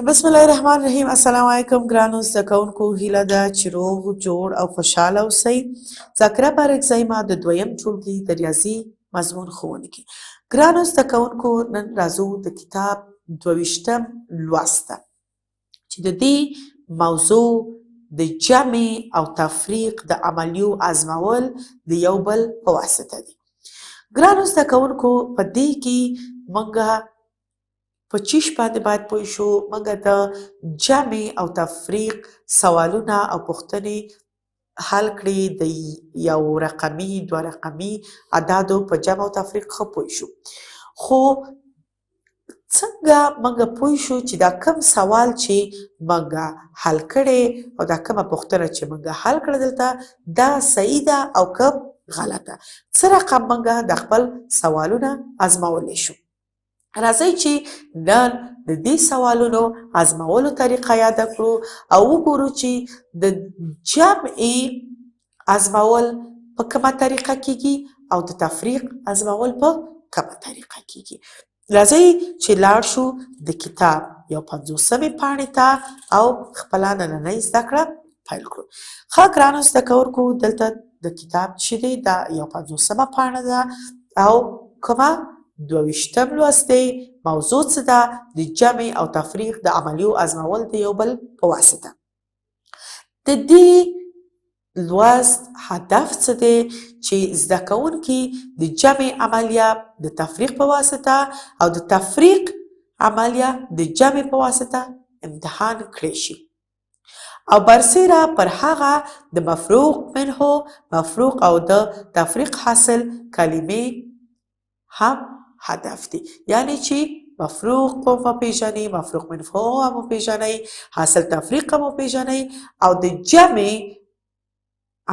بسم الله الرحمن الرحیم. السلام علیکم ګرانو زده کوونکو، هیله ده چې روغ جوړ او خوشحاله اوسئ. ذاکره بارکزۍ ما د دویم ټولګي د ریاضي مضمون ښوونکي. ګرانو زده کوونکو، نن راځو د کتاب 22م لوست ته چې د دې موضوع د جمع او تفریق د عملیو ازمول د یو بل په واسطه دي. ګرانو زده کوونکو، په دې کې موږ په چیش باندې باید پوه شو؟ موږ د جمع او تفریق سوالونه او پوښتنې حل کړې، د یو رقمي دوه رقمي عدادو په جمع او تفریق ښه پوه شو، خو څنګه موږ پوه شو چې دا کوم سوال چې موږ حل کړی او دا کومه پوښتنه چې موږ حل کړه دلته دا صحیح ده او کوم غلطه؟ څه رقم موږ د خپل سوالونه ازمولی شو؟ راځئ چې نن د دې سوالونو ازمولو طریقه یاده کړو او وګورو چې د جمع ازمول په کومه طریقه کیږي او د تفریق ازمول په کومه طریقه کیږي. راځئ چې لاړ شو د کتاب 51مې پاڼې ته او خپله نننۍ زده کړه پیل کړو. ښه ګرانو زده کوونکو، دلته د کتاب چې دی دا 51مه پاڼه ده او کومه 22م لوست دی. موضوع څه ده؟ د جمع او تفریق د عملیو ازمول د یو بل په واسطه. د دې لوست هدف څه دی؟ چې زده کوونکي د جمع عملیه د تفریق په واسطه او د تفریق عملیه د جمع په واسطه امتحان کړی شي او برسیره پر هغه د مفروق منه، مفروق او د تفریق حاصل کلمې هم هدف دي، یعنی چې مفروق هم وپېژنئ، مفروق منه هم وپېژنئ، حاصل تفریق هم وپېژنئ او د جمع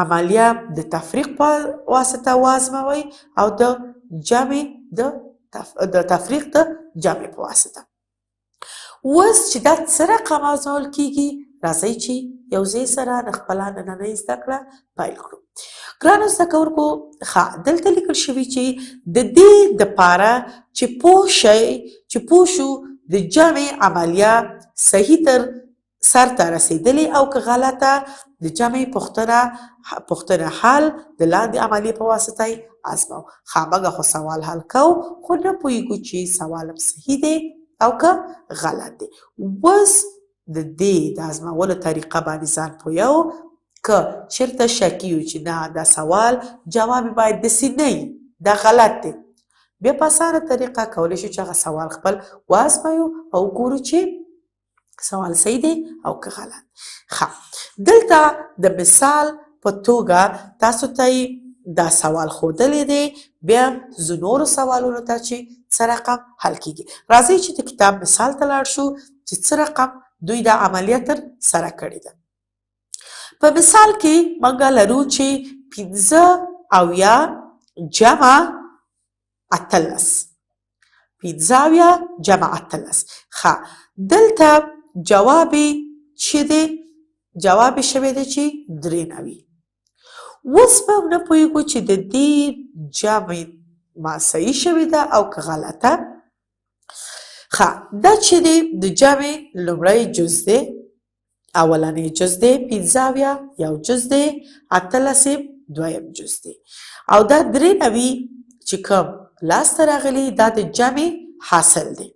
عملیه د تفریق په واسطه وازموئ او د جمع د تفریق د جمع په واسطه. اوس چې دا څه رقم ازمول کیږي، راځئ چې یو ځای سره د خپله نننۍ زده کړه پیل کړو. ګرانو زده کوونکو، ښه دلته لیکل شوي چې د دې دپاره چې پوه شئ چې پوه شو د جمع عملیه صحیح تر سر ته رسېدلې او که غلطه، د جمع پوښتنه حل د لاندې عملیې په واسطه یې ازمو. ښه، موږ خو سوال حل کوو خو نه پوهېږو چې سوال هم صحیح دی او که غلط دی. اوس د دې د ازمولو طریقه باندې ځان پوهوو. که چېرته شکي یو چې نه دا سوال جواب باید داسې نه وي، دا غلط دی، بیا په اسانه طریقه کولی شو چې هغه سوال خپل وازمایو او وګورو چې سوال صحیح دی او که غلط. ښه، دلته د مثال په توګه تاسو ته دا سوال ښودلی دی، بیا ځو نورو سوالونو ته چې څه رقم حل کیږي. راځئ چې د کتاب مثال ته لاړ شو چې څه رقم دوی دا عملیه تر سره کړې ده. په مثال کې موږ لرو چې 75 جمع 18، 75 جمع 18. ښه، دلته جواب چې دی، جواب شوی دی چې 93. اوس موږ نه پوهېږو چې د دې جمع ما صحیح شوې ده او که غلطه. ښه، دا چې دی د جمع لومړی جز دی، اولنی جز دی 75 یو جز دی، 18 یې دویم جز دی او دا 93 چې کوم لاسته راغلي دا د جمع حاصل دی.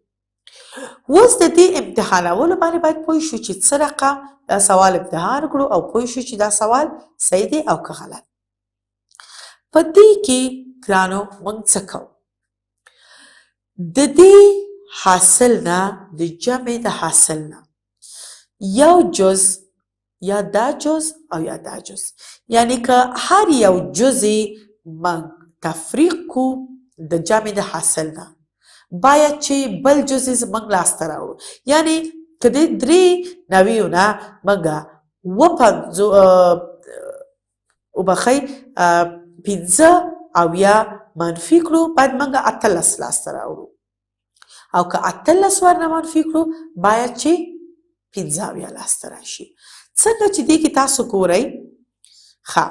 اوس د دې امتحانولو باندې باید پوه شو چې څه رقم دا سوال امتحان کړو او پوه شو چې دا سوال صحیح دی او که غلط. په دې کې ګرانو موږ څه کوو؟ د دې حاصل نه، د جمع د حاصل نه یو جز، یا دا جز او یا دا جز، یعنی که هر یو جز موږ تفریق کو د جمع د حاصل نه، باید چې بل جز زموږ لاسته راوړو. یعنی که د 93 نه موږ وبخښئ 75 منفي کړو، باید موږ 18 لاسته راوړو او که 18 ورنه منفي کړو باید چې 75 لاسته راشي. څنګه چې دې کې تاسو ګورئ، ښه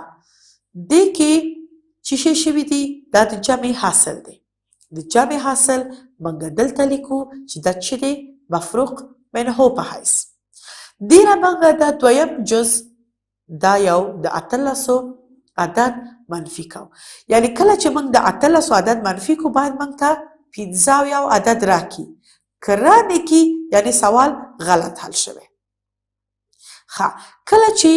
دې کې چې شی شوي دي دا د جمع حاصل دی. د جمع حاصل موږ دلته لیکو چې دا چې دی مفروق منه په حیث. دې نه موږ د دویم جز دا یو د 18 عدد منفي کوو، یعنی کله چې موږ د 18 عدد منفي کو باید موږ ته 75 عدد راکړي. که را نه کړي یعنی سوال غلط حل شوی. ښه، کله چې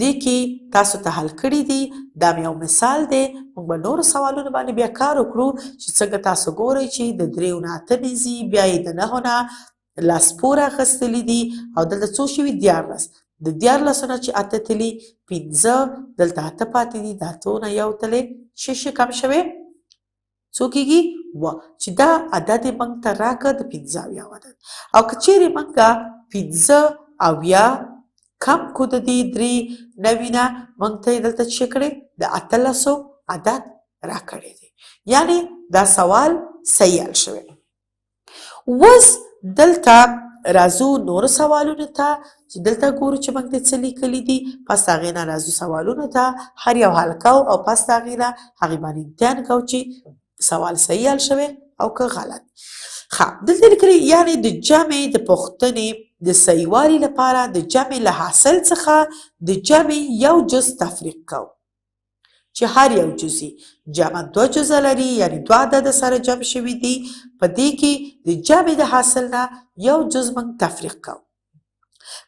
دې کې تاسو ته حل کړي دي، دا یو مثال دی. موږ به نورو سوالونو باندې بیا کار وکړو چې څنګه تاسو ګورئ چې د 3 نه 8 نه ځي، بیا یې د 9 نه لاس پورې اخیستلي دي او دلته څو شوي؟ 13. د 13 نه چې 8 تلي 5، دلته 8 پاتې دي، د 8 نه 1 تللی څه شي کم شوی؟ څو کېږي؟ 7. چې دا عدد یې موږ ته راکړه د 75 عدد. او که چیرې موږ 75 کم کو د دې 93 نه، موږ ته یې دلته څه کړی؟ د 18 عدد راکړی دی. یعنی دا سوال صحیح حل شوی. اوس دلته راځو نورو سوالونو ته چې دلته ګورو چې موږ ته څه لیکلي دي. پس د هغې نه راځو سوالونو ته، هر یو حل کوو او پس د هغې نه هغې باندې امتحان کوو چې سوال صحیح حل شوی او که غلط. ښه، دلته لیکلي یعنی د جمع د پوښتنې د صحیحوالي لپاره د جمع له حاصل څخه د جمع یو جز تفریق کوو چې هر یو جزي جمع 2 جزه لري، یعنی 2 عدد سره جمع شوي دي. په دې کې د جمع د حاصل نه یو جز موږ تفریق کوو.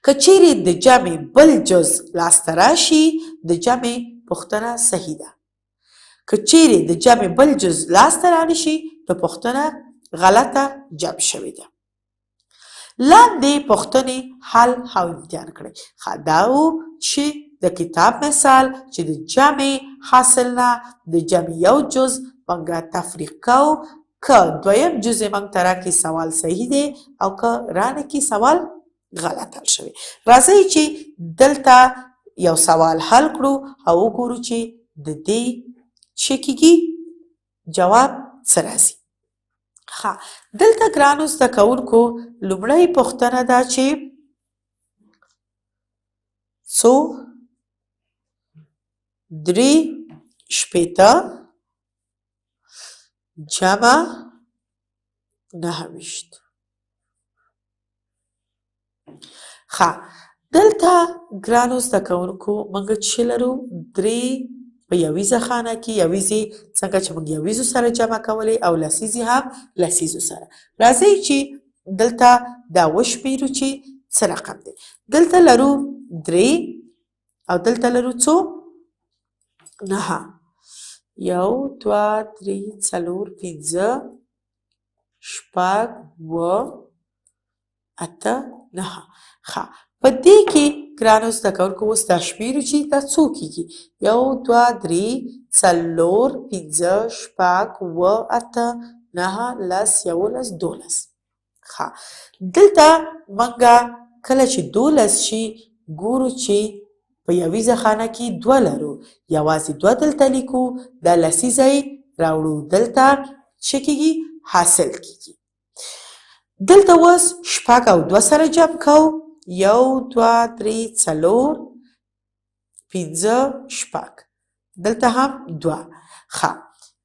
که چیرې د جمع بل جز لاسته راشي د جمع پوښتنه صحیح ده. که چیرې د جمع بل جز لاسته رانشي نو پوښتنه غلطه جمع شوې ده. لاندې پوښتنې حل او امتحان کړئ. ښه، دا و چې د کتاب مثال چې د جمع حاصل نه د جمع یو جز موږ تفریق کوو، که دویم جز یې موږ ته راکړي سوال صحیح دی او که رانه کړي سوال غلط حل شوی. راځئ چې دلته یو سوال حل کړو او وګورو چې د دې څه کېږي، جواب څه راځي. ښه، دلته ګرانو زده کوونکو لومړۍ پوښتنه ده چې څو 3 شپېته جمع 29. ښه، دلته ګرانو زده کوونکو موږ چې لرو 3 په یویزه خانه کې، یویزې څنګه چې موږ یویزو سره جمع کولې او لسیزې هم لسیزو سره. راځئ چې دلته دا وشمېرو چې څه رقم دی. دلته لرو 3 او دلته لرو څو؟ 9. 1 2 3 4 5 6 7 8 9. ښه، په دې کې ګرانو زده کوونکو اوس دا شمېرو چې دا څو کېږي؟ 1 2 3 4 5 6 7 8 9 10 11 12. ښه، دلته موږ کله چې 12 شي ګورو چې په یویزه خانه کې 2 لرو، یوازې 2 دلته لیکو، دا لسیزه یې راوړو، دلته څه کېږي؟ حاصل کېږي. دلته اوس 6 او 2 سره جمع کوو، 1 2 3 4 5 6، دلته هم 2. ښه،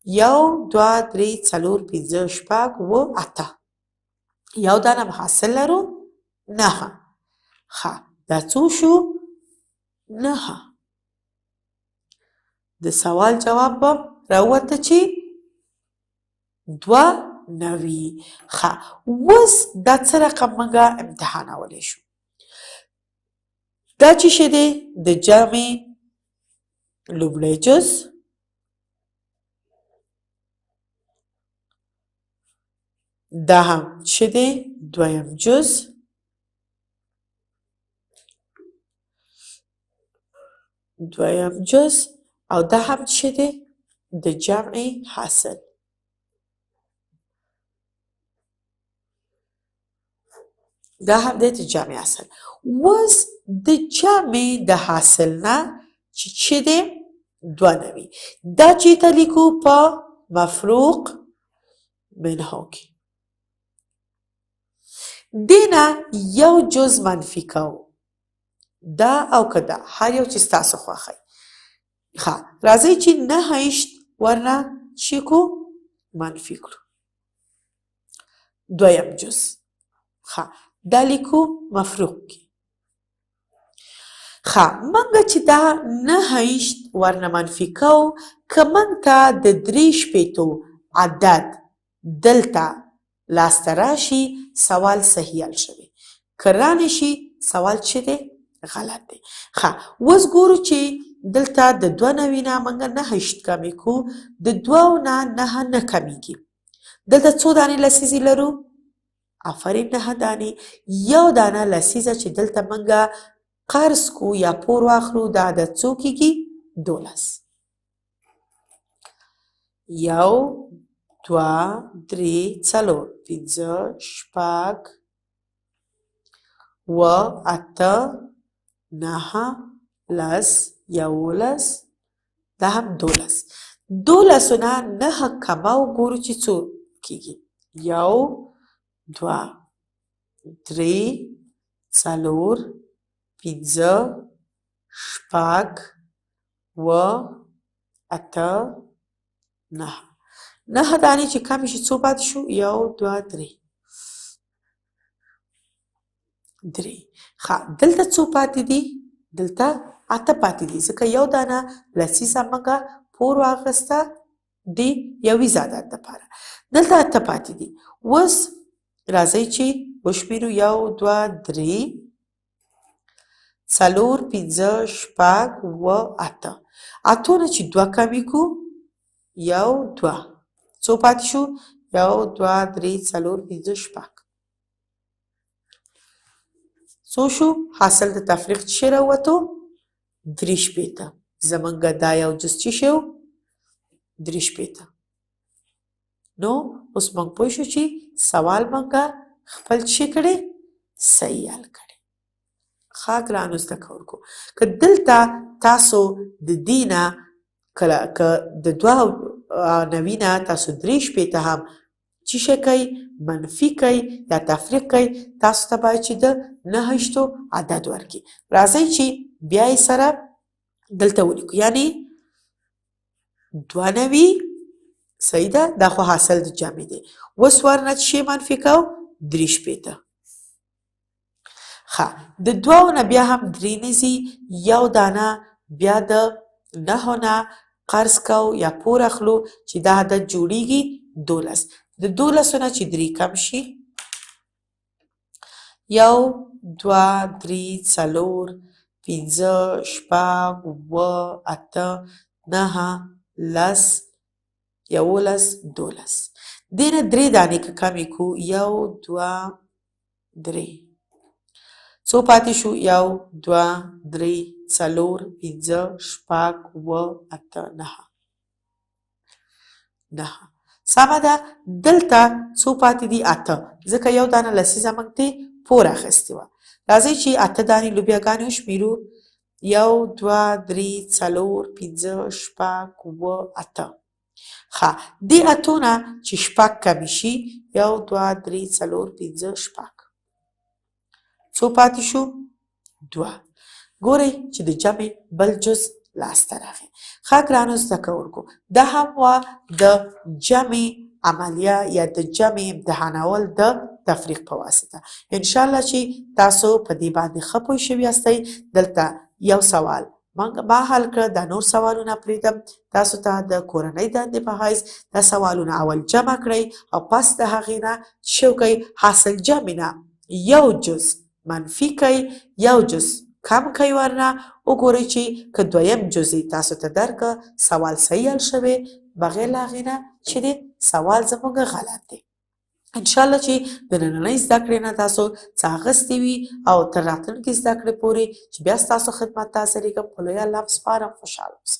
1 2 3 4 5 6 7 8، یو دانه هم حاصل لرو 9. ښه، دا څو شو؟ 9. د سوال جواب به راووته چې 92. ښه، اوس دا څه رقم موږ امتحانولی شو؟ دا چې شی دی؟ د جمع لومړی جز دا هم چې دی دویم جز، دویم جز، او دا هم چې دی د جمع حاصل. دا هم دی د جمع حاصل. اوس د جمع د حاصل نه چې چې دی 92، دا چې ته لیکو په مفروق منه کې، دې نه یو جز منفي کوو، دا او که دا، هر یو چې ستاسو خوښه وي. ښه، راځئ چې 29 ورنه چې کو منفي کړو دویم جز. ښه، دا لیکو مفروق کې. ښه، موږ چې دا 29 ورنه منفي کوو، که موږ ته د 63 عدد دلته لاسته راشي، سوال صحیح حل شوی. که رانشي، سوال چې دی غلط دی. ښه، اوس ګورو چې دلته د 92 نه موږ 29 کمې کو، د دوو نه نهه نه کمیږي. دلته څو دانې لسیزې لرو؟ آفرین، 9 دانې. یو دانه لسیزه چې دلته موږ قرض کو یا پور واخلو، دا عدد څو کیږي؟ 12. 1، 2، 3، 4، 5، 6، 7، 8، 9، 10، 11، دا هم 12. دولسو نه نهه کماو، ګورو چې څو کیږي؟ 1، 2، 3، 4، 5، 6، 7، 8، 9. 9 دانې چې کمې شي، څو پاتې شو؟ 1، 2، 3، 3. ښه، دلته څو پاتې دي؟ دلته 8 پاتې دي، ځکه یو دانه لسیزه موږ پور واخیسته د یویز عدد دپاره. دلته 8 پاتې دي. اوس راځئ چې وشمېرو: 1، 2، 3، 4، 5، 6، 7، 8. اتو نه چې 2 کمې کو، 1، 2، څو پاتې شو؟ 1، 2، 3، 4، 5، 6. څو شو؟ حاصل د تفریق چې راووتو 63. زمونږ دا یو جز چې شو 63. نو اوس موږ پوه شو چې سوال موږ خپل چې کړی صحیح حل کړی. ښه ګرانو زده کوونکو، که دلته تاسو د دې نه کله که د 92 نه تاسو 63 هم چې شی کوئ، منفي کوئ یا تفریق کوئ، تاسو ته باید چې د 29 عدد ورکړي. راځئ چې بیا یې سره دلته ولیکو، یعنی 92 صحیح ده، دا خو حاصل د جمع دی. اوس ورنه چې شی منفي کوو 63. ښه، د دوو نه بیا هم 3 نه ځي، یو دانه بیا د نهو نه قرض کوو یا پور اخلو چې دا عدد جوړیږي 12. د دولسو نه چې 3 کم شي، 1، 2، 3، 4، 5، 6، 7، 8، 9، 10، 11، 12. دې نه 3 دانې که کمې کړو، 1، 2، 3، څو پاتې شو؟ 1، 2، 3، 4، 5، 6، 7، 8، 9. 9 سمه ده. دلته څو پاتې دي؟ 8، ځکه یو دانه لسیزه موږ ترې پور اخیستې وه. راځئ چې 8 دانې لوبیاګانې وشمېرو: 1، 2، 3، 4، 5، 6، 7، 8. ښه، دې اتو نه چې 6 کمې شي، 1، 2، 3، 4، 5، 6، څو پاتې شو؟ 2. ګورئ چې د جمع بل جز لاسته راغی. ښه ګرانو زده کوونکو، دا هم وه د جمع عملیه یا د جمع امتحانول د تفریق په واسطه. انشاءالله چې تاسو په دې باندې ښه پوه شوي یاستئ. دلته یو سوال ما حل کړ، دا نور سوالونه پرېږدم تاسو ته د کورنۍ دندې په حیث. دا سوالونه اول جمع کړئ او پس د هغې نه څه وکړئ؟ حاصل جمع نه یو جز منفي کړئ، یو جز کم کړئ ورنه، وګورئ چې که دویم جز یې تاسو ته درکړه، سوال صحیح حل شوی، بغیر له هغې نه چې دی سوال زموږ غلط دی. انشاءالله چې د نننۍ زده کړې نه تاسو څه اخیستې وي او تر راتلونکې زده کړې پورې چې بیا ستاسو خدمت ته حاضرېږم، په لوی الله مو سپارم. خوشحاله اوسئ.